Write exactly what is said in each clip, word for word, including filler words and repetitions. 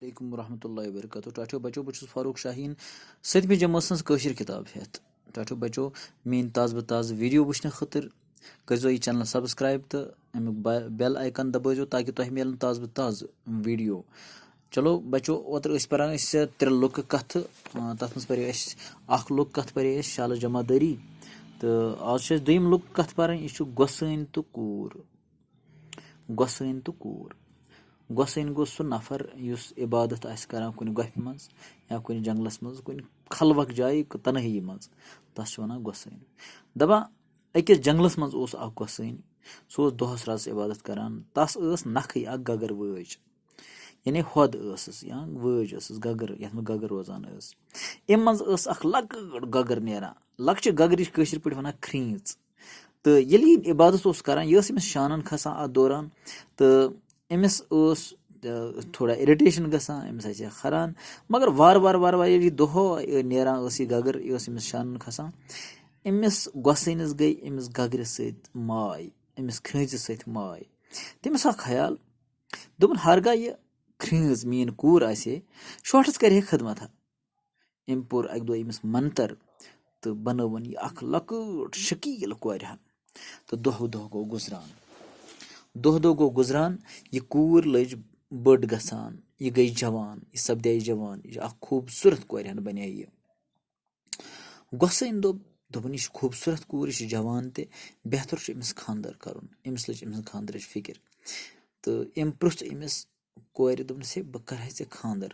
علیکم ورحمۃ اللہ وبرکاتہ۔ ٹاٹھیو بچو، بہٕ چھُس فاروق شاہیٖن، سٔتمہِ جمٲژ ہٕنٛز کٲشِر کِتاب ہٮ۪تھ۔ ٹاٹھیو بچو، میٛٲنۍ تازٕ بہٕ تازٕ video وٕچھنہٕ خٲطرٕ کٔرۍزیو یہِ channel subscribe تہٕ اَمیُک بہ-، bell icon دبٲیزیو، تاکہِ تۄہہِ میلن تازٕ بہٕ تازٕ video۔ چلو بچو، اوترٕ ٲسۍ پران أسۍ ترٛےٚ لُکہٕ کتھٕ، آ، تتھ منٛز پرے اَسہِ اکھ لُکہٕ کتھ پرے اَسہِ شالہٕ جمع دٲری، تہٕ آز چھِ اَسہِ دوٚیِم لُکہٕ کتھ پرٕنۍ، یہِ چھُ گۄسٲنۍ تہٕ کوٗر۔ گۄسٲنۍ تہٕ کوٗر۔ گۄسٲنۍ گوٚو سُہ نفر یُس عبادت آسہِ کران کُنہِ گۄپھِ منٛز یا کُنہِ جنگلس منٛز، کُنہِ خلوت جایہِ، تنہٲیی منٛز، تس چھِ ونان گۄسٲنۍ۔ دپان، أکِس جنگلس منٛز اوس اکھ گۄسٲنۍ، سُہ اوس دۄہس راتس عبادت کران، تس ٲس نکھٕے اکھ گگر وٲج، یعنی ہۄد ٲسٕس یا وٲج ٲسٕس گگر، یتھ منٛز گگر روزان ٲس۔ امہِ منٛز ٲس اکھ لۄکٕٹ گگر نیران، لۄکچہِ گگرِچ کٲشِر پٲٹھۍ ونان کھرٛیٖژ۔ تہٕ ییٚلہِ یہِ عبادت اوس کران، یہِ ٲس أمِس شانن کھسان اتھ دوران، تہٕ أمِس اوس، آ، تھوڑا irritation گژھان، أمِس آسہِ ہا کھران۔ مگر وارٕ وارٕ وارٕ وارٕ ییٚلہِ یہِ دۄہے نیران ٲس یہِ گگر، یہِ ٲس أمِس شانن کھسان، أمِس گۄسٲنِس گٔے أمِس گگرِ سۭتۍ ماے، أمِس کھرٛیٖژِ سۭتۍ ماے۔ تٔمِس آو خیال، دوٚپُن، ہرگاہ یہِ کھرٛیٖژ میٛٲنۍ کوٗر آسہِ ہے، شوٹھس کرِ ہے خدمت ہا۔ أمۍ پوٚر اَکہِ دۄہ أمِس منتر تہٕ بنٲوٕن یہِ اکھ لۄکٕٹ شکیٖل کورِ ہن۔ تہٕ دۄہ دۄہ گوٚو گُزران۔ دۄہ دۄہ گوٚو گُزران، یہِ کوٗر لٔج بٔڑ گژھان، یہِ گٔے جوان، یہِ سپدے جوان، یہِ چھِ اکھ خوٗبصوٗرت کورِ ہن بنے یہِ۔ گۄسٲنۍ دوٚپ، دوٚپُن، یہِ چھِ خوٗبصوٗرت کوٗر، یہِ چھِ جوان تہِ، بہتر چھُ أمِس خانٛدر کرُن، أمِس لٔج أمِس خانٛدرٕچ فِکر۔ تہٕ أمۍ پرُژھ أمِس کورِ، دوٚپنَس، ہے، بہٕ کرٕ ہا ژےٚ خانٛدر،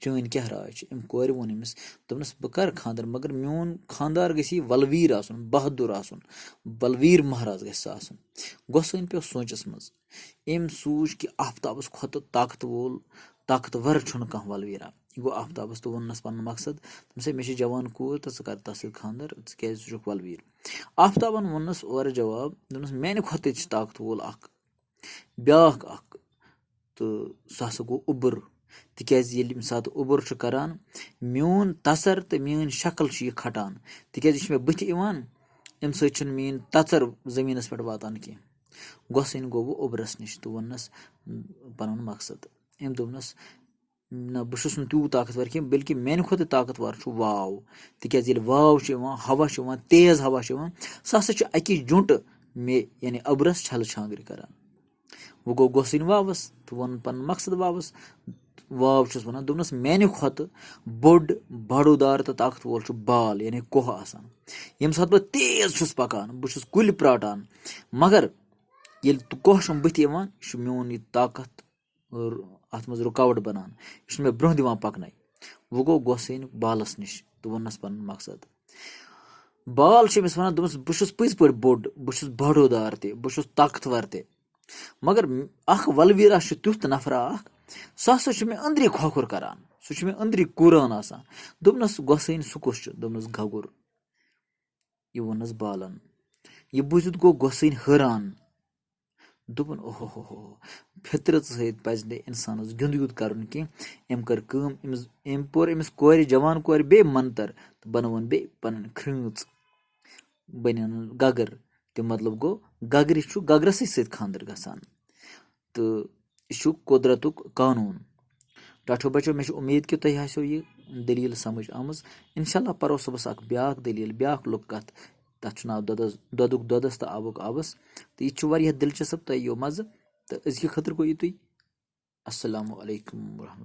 چٲنۍ کیٛاہ راے چھِ؟ أمۍ کورِ ووٚن أمِس، دوٚپنَس، بہٕ کرٕ خانٛدر، مگر میون خانٛدار گژھِ یہِ ولویٖر آسُن، بہادُر آسُن، ولویٖر مہراز گژھِ سُہ آسُن۔ گۄسٲنۍ پیوٚو سونٛچَس منٛز۔ أمۍ سوٗنٛچ کہِ آفتابَس کھۄتہٕ طاقت وول، طاقتور چھُنہٕ کانٛہہ ولویٖرا۔ یہِ گوٚو آفتابَس تہٕ ووٚننَس پَنُن مقصد، دوٚپنَس، ہے، مےٚ چھِ جوان کوٗر تہٕ ژٕ کر تَس سۭتۍ خانٛدر، ژٕ کیٛازِ، ژٕ چھُکھ ولویٖر؟ آفتابَن ووٚننَس اورٕ جواب، دوٚپنَس، میٛانہِ کھۄتہٕ تہِ چھِ طاقت وول اکھ، بیٛاکھ اکھ، تہٕ سُہ ہسا گوٚو اوٚبُر۔ تِکیٛازِ ییٚلہِ ییٚمہِ ساتہٕ اوٚبُر چھُ کران، میون تَژَر تہٕ میٲنۍ شکل چھِ یہِ کھٹان، تِکیٛازِ یہِ چھُ مےٚ بٕتھِ یِوان، اَمہِ سۭتۍ چھُنہٕ میٲنۍ تَژَر زٔمیٖنَس پٮ۪ٹھ واتان کینٛہہ۔ گۄسٲنۍ گوٚو وۄنۍ اوٚبرَس نِش تہٕ ووٚننَس پَنُن مقصد۔ أمۍ دوٚپنَس، نہ، بہٕ چھُس نہٕ تیوٗت طاقتور کینٛہہ، بلکہِ میانہِ کھۄتہٕ طاقتور چھُ واو۔ تِکیٛازِ ییٚلہِ واو چھُ یِوان، ہوا چھُ یِوان، تیز ہوا چھُ یِوان، سُہ ہسا چھُ اَکی جُنٛٹہٕ مےٚ، یعنی اوٚبرَس چھلہٕ چھانٛگرِ کران۔ وۄنۍ گوٚو گۄسٕنۍ واوَس تہٕ ووٚنُن پَنُن مقصد واوَس۔ واو چھُس وَنان، دوٚپنَس، میانہِ کھۄتہٕ بوٚڑ، بڑودار تہٕ طاقتور چھُ بال، یعنی کوہ آسان۔ ییٚمہِ ساتہٕ بہٕ تیز چھُس پَکان، بہٕ چھُس کُلۍ پرٛاٹان، مگر ییٚلہِ تہٕ کوہ چھُم بٕتھِ یِوان، یہِ چھُ میون یہِ طاقت ر-، اَتھ منٛز رُکاوَٹ بَنان۔ یہِ چھُنہٕ مےٚ برٛونٛہہ دِوان پَکنَے۔ وۄنۍ گوٚو گۄسٲنۍ بالَس نِش تہٕ ووٚننَس پَنُن مقصد۔ بال چھِ أمِس وَنان، دوٚپمَس، بہٕ چھُس پٔزۍ پٲٹھۍ بوٚڑ، بہٕ چھُس بڑودار تہِ، بہٕ چھُس طاقتور تہِ۔ مگر م-، اَکھ ولویٖرا چھُ تیُتھ نفرا اَکھ، سُہ ہسا چھُ مےٚ أنٛدری کھۄکھُر کران، سُہ چھُ مےٚ أنٛدری کوٗران آسان۔ دوٚپنَس، گۄسٲنۍ، سُہ کُس چھُ؟ دوٚپنَس، گگُر۔ یہِ ووٚننَس بالَن۔ یہِ بوٗزِتھ گوٚو گۄسٲنۍ حٲران۔ دوٚپُن، اوہو ہو ہو، فطرت سۭتۍ پَزِ نہٕ اِنسانَس گِنٛد گِنٛد کَرُن کینٛہہ۔ أمۍ کٔر کٲم، أمِس، أمۍ پوٚر أمِس کورِ، جوان کورِ بیٚیہِ منتر تہٕ بَنٲوٕن بیٚیہِ پَنٕنۍ کھرٛیٖژ، بَنیٚن گگر۔ تہٕ مطلب گوٚو، گگرِ چھُ گگرَسٕے سۭتۍ خانٛدر گژھان۔ تہٕ یہِ چھُ قۄدرَتُک قانوٗن۔ ٹاٹھیو بچو، مےٚ چھِ اُمید کہِ تۄہہِ آسیو یہِ دٔلیٖل سمجھ آمٕژ۔ اِنشاء اللہ پَرو صُبحَس اَکھ بیٛاکھ دٔلیٖل، بیٛاکھ لُکہٕ کَتھ۔ تَتھ چھُ ناو دۄدَس، دۄدُک دۄدَس تہٕ آبُک آبَس۔ تہٕ یہِ تہِ چھُ واریاہ دِلچسپ، تۄہہِ یِیو مَزٕ۔ تہٕ أزکہِ خٲطرٕ گوٚو یِتُے۔ السلام علیکم ورحمۃ اللہ۔